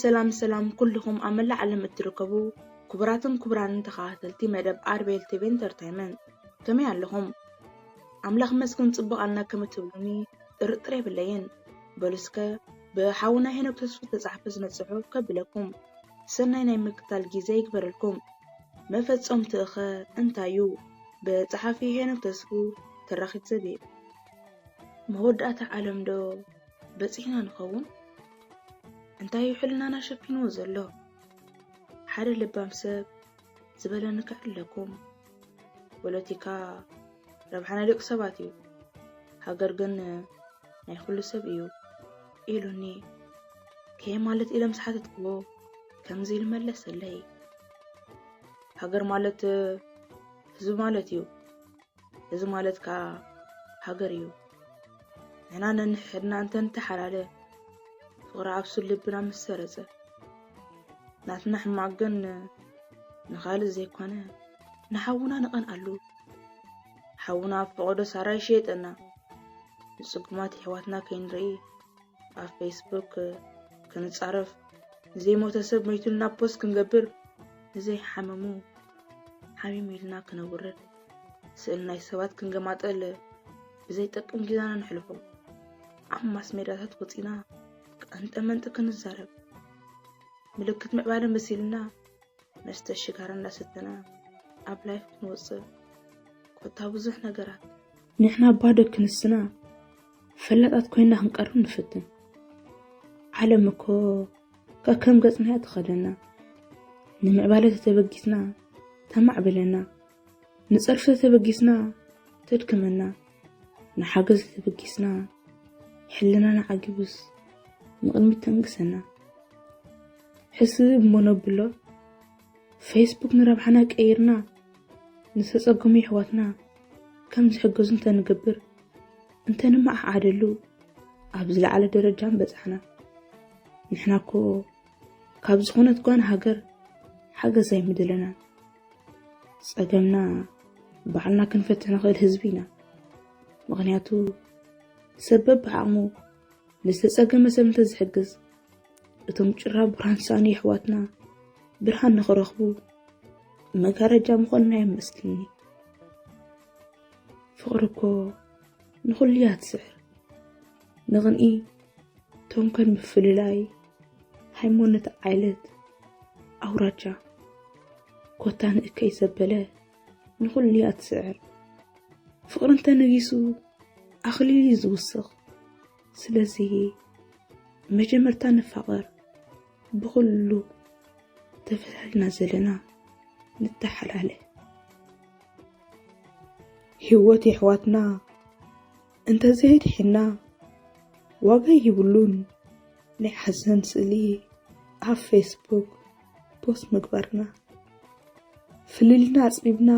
ሰላም ሰላም ኩልኹም ኣብ መላእ ዓለም እትርከቡ ክቡራትን ክቡራንን ተኸታተልቲ መደብ ኣርቤል ቲቪ ኢንተርቴይንመንት፣ ከመይ ኣለኹም? ኣምላኽ መስገን ጽቡቕ ኣልና ከም እትብሉኒ ጥርጥር የብለይን። በሉ እስከ ብሓውና ሄኖክ ተስፉ ተጻሕፈ ዝመጽ ጽሑፍ ከብለኩም። ሰናይ ናይ ምክታል ግዜ ይግበረልኩም። መፈጸምትኡ ኸ እንታይ እዩ? ብጸሓፊ ሄኖክ ተስፉ ተራኺት ዘቤ። መወዳእታ ዓለም ዶ በጺሕና ንኸውን? እንታይ እዩ ሕልናና ሸፊንዎ ዘሎ? ሓደ ለባም ሰብ ዝበለኒ ከዕልለኩም። ፖለቲካ ረብሓ ናይ ደቂ ሰባት እዩ፣ ሃገር ግን ናይ ኩሉ ሰብ እዩ ኢሉኒ። ከየ ማለት ኢለ ምስ ሓተትክዎ ከምዚ ኢሉ መለሰለይ። ሃገር ማለት ህዝቢ ማለት እዩ። እዚ ማለት ከኣ ሃገር እዩ። ንሕና ነንሕድና እንተ ንተሓላለ፣ ፍቕሪ ኣብ ስሉብ ልብና ምስ ሰረጸ፣ ናትና ሕማቕ ግን ንኻልእ ዘይኮነ ንሓውና ንቐንኣሉ። ሓውና ኣብ ፈቐዶ ሳራ ይሸየጠና። ንጽጉማት የሕዋትና ከይንርኢ ኣብ ፌስቡክ ክንጻረፍ፣ ንዘይሞተ ሰብ ሞይቱልና ፖስት ክንገብር፣ ንዘይሓመሙ ሓሚሙ ኢልና ክነውርድ፣ ስእሊ ናይ ሰባት ክንገማጠል ብዘይጠቅም ጊዛና ነሕልፎ። ኣብ ማስ ሜዳታት ወጺና ቀንጠ መንጢ ክንዛረብ፣ ምልክት ምዕባለ መሲልና መስተ ሽጋራ እንዳሰተና ኣብ ላይፍ ክንወጽእ፣ ኮታ ብዙሕ ነገራት። ንሕና ባዶ ክንስና ፈላጣት ኮይና ክንቀርብ ንፍትን። ዓለም እኮ ከከም ገጽና እያ ትኸደና። ንምዕባለ ተተበጊስና ተማዕብለና። ንጸርፊ ተተበጊስና ተድክመና። ንሓገዝ ተተበጊስና ሕልናና ዓጊቡስ ንቕድሚት ተንግሰና። ሕስብ እሞ ነብሎ፣ ፌስቡክ ንረብሓና ቀይርና፣ ንዝተጸገሙ የሕዋትና ከም ዝሕገዙ እንተንገብር፣ እንተንመዓዓደሉ፣ ኣብ ዝለዓለ ደረጃ ምበጻሕና። ንሕና እኮ ካብ ዝኾነት ጓና ሃገር ሓገዝ ኣይምደለናን። ጸገምና ባዕልና ክንፈትሕ ንኽእል ህዝቢ ኢና። ምኽንያቱ ሰብ በብዓቕሙ ንዝተጸገመ ሰብ እንተዝሕግዝ፣ እቶም ጭራ ብርሃን ዝሰኣኑ የሕዋትና ብርሃን ንኽረኽቡ መጋረጃ ምኾንና እዮም መስልኒ። ፍቕሪ እኮ ንኹሉ እያ ትስዕር። ንቕንኢ፣ ተንኮል፣ ምፍልላይ፣ ሃይማኖት፣ ዓይነት፣ ኣውራጃ፣ ኮታ ንእከይ ዘበለ ንኹሉ እያ ትስዕር። ፍቕሪ እንተነጊሱ ኣኽሊል እዩ ዝውስኽ። ስለዚ መጀመርታ ንፋቐር፣ ብኹሉ ተፈላሊና ዘለና ንተሓላለ። ህይወት የሕዋትና እንተዘየድሒና ዋጋ ይብሉን ናይ ሓዘን ስእሊ ኣብ ፌስቡክ ፖስት ምግባርና። ፍልልና ኣጽቢብና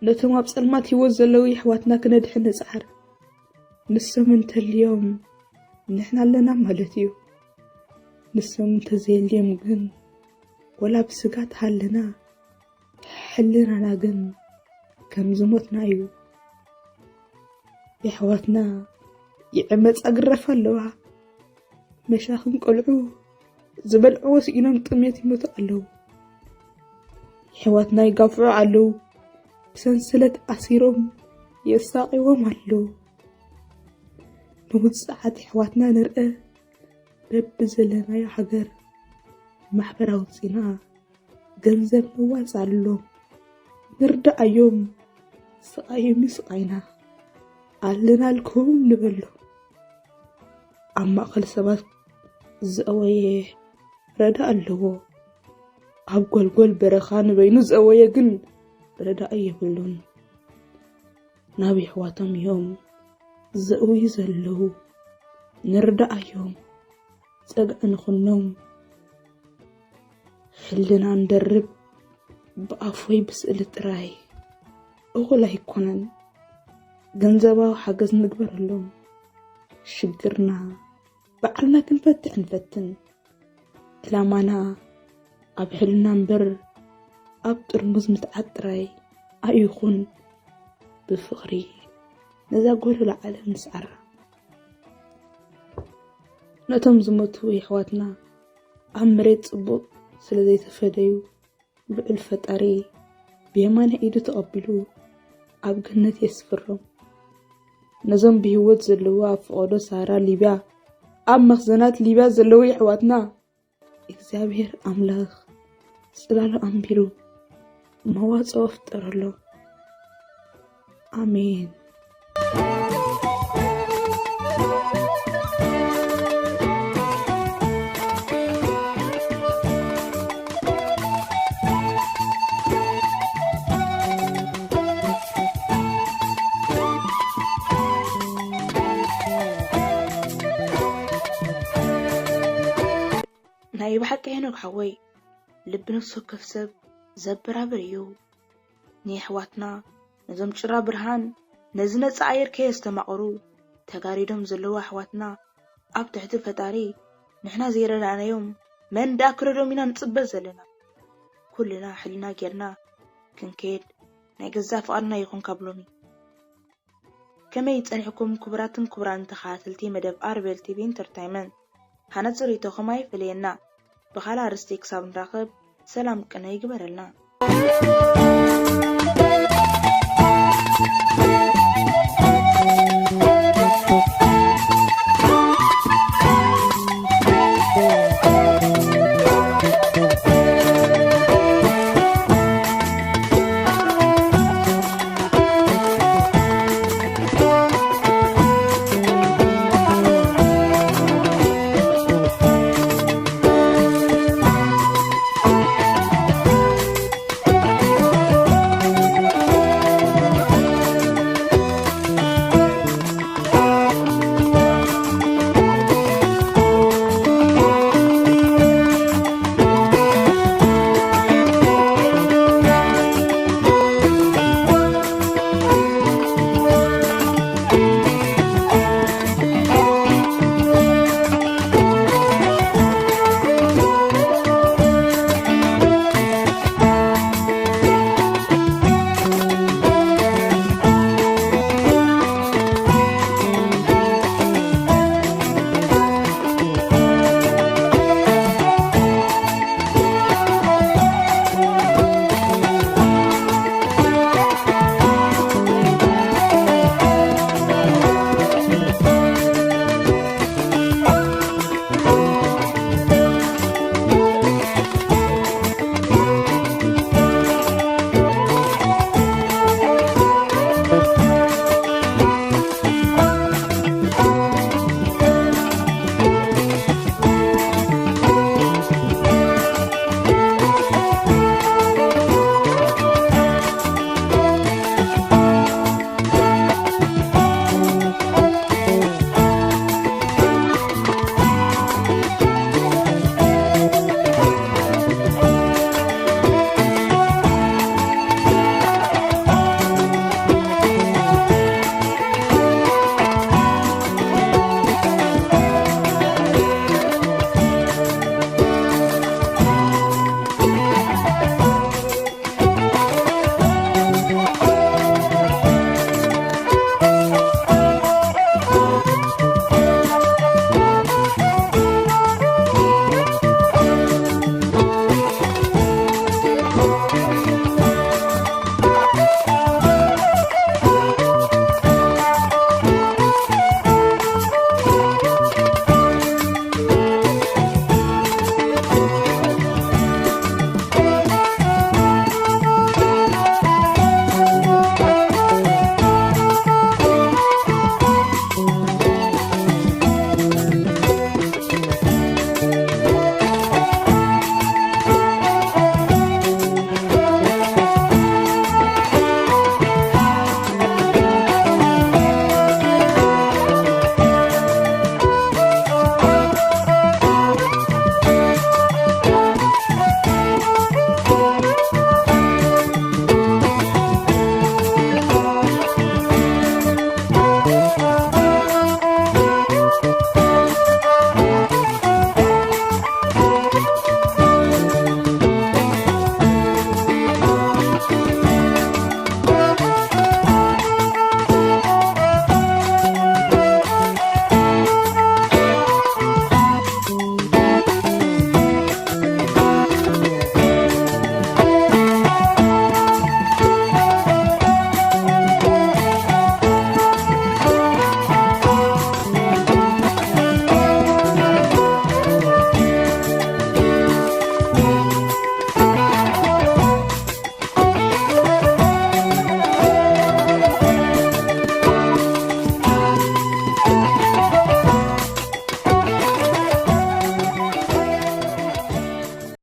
ነቶም ኣብ ጸልማት ህይወት ዘለዉ የሕዋትና ክነድሕን ንጽዓር። ንሶም እንተልዮም ንሕና ኣለና ማለት እዩ። ንሶም እንተዘየልዮም ግን ወላ ብስጋ ተሃለና ሕልናና ግን ከም ዝሞትና እዩ። የሕዋትና ይዕመጻ ግረፋ ኣለዋ። መሻኽን ቆልዑ ዝበልዕዎ ስኢኖም ጥሜት ይሞቱ ኣለዉ። የሕዋትና ይጋፍዑ ኣለዉ። ብሰንሰለት ኣሲሮም የሳቒዎም ኣለዉ። ንውጽዓት የሕዋትና ንርአ በብዘለናዮ ሃገር ማሕበር ኣውጺና ገንዘብ ነዋጽኣሎም፣ ንርድኣዮም፣ ስቓዮም እዩ ስቓይና፣ ኣለናልኩም ንበሎ። ኣብ ማእከል ሰባት ዝኣወየ ረዳ ኣለዎ፣ ኣብ ጎልጎል በረኻ ንበይኑ ዝኣወየ ግን ረዳኢ የብሉን። ናብ የሕዋቶም እዮም ዘእውዩ ዘለዉ፣ ንርድኣዮም። ጸግዒ ንኹኖም። ሕልና ንደርብ ብኣፍ ወይ ብስእሊ ጥራይ እኹል ኣይኮነን። ገንዘባዊ ሓገዝ ንግበረሎም። ሽግርና ባዕልና ክንፈትሕ ንፈትን። ዕላማና ኣብ ሕልና እምበር ኣብ ጥርሙዝ ምትዓት ጥራይ ኣይኹን። ብፍቕሪ ነዛ ጎደሎ ዓለም ንስዓራ። ነቶም ዝሞቱ የሕዋትና ኣብ መሬት ጽቡቕ ስለ ዘይተፈደዩ፣ ልዑል ፈጣሪ ብየማነ ኢዱ ተቐቢሉ ኣብ ገነት የስፍሮም። ነዞም ብህይወት ዘለዉ ኣብ ፈቐዶ ሳራ ሊብያ፣ ኣብ መኽዘናት ሊብያ ዘለዉ የሕዋትና፣ እግዚኣብሔር ኣምላኽ ጽላሉ ኣንቢሩ መዋጽኦ ፍጠረሎም። ኣሜን። ናይ ብሓቂ ሄኖክ ሓወይ፣ ልቢ ነፍሲ ወከፍ ሰብ ዘበራብር እዩ። ንየሕዋትና፣ ነዞም ጭራ ብርሃን፣ ነዚ ነጻ ኣየር ከየስተማቐሩ ተጋሪዶም ዘለዉ ኣሕዋትና፣ ኣብ ትሕቲ ፈጣሪ ንሕና ዘይረዳእናዮም መን ደኣ ክረድኦም ኢና ንጽበ ዘለና? ኩልና ሕልና ጌርና ክንከይድ ናይ ገዛእ ፍቓድና ይኹን ካብ ሎሚ። ከመይ ጸኒሕኩም ክቡራትን ክቡራን ተኸታተልቲ መደብ ኣርቤል ቲቪ ኢንተርታይመንት? ሃነጽ ርእይቶኹም ኣይፈለየና። ብኻልእ ኣርእስቲ ክሳብ ንራኸብ ሰላም ቅነ ይግበረልና።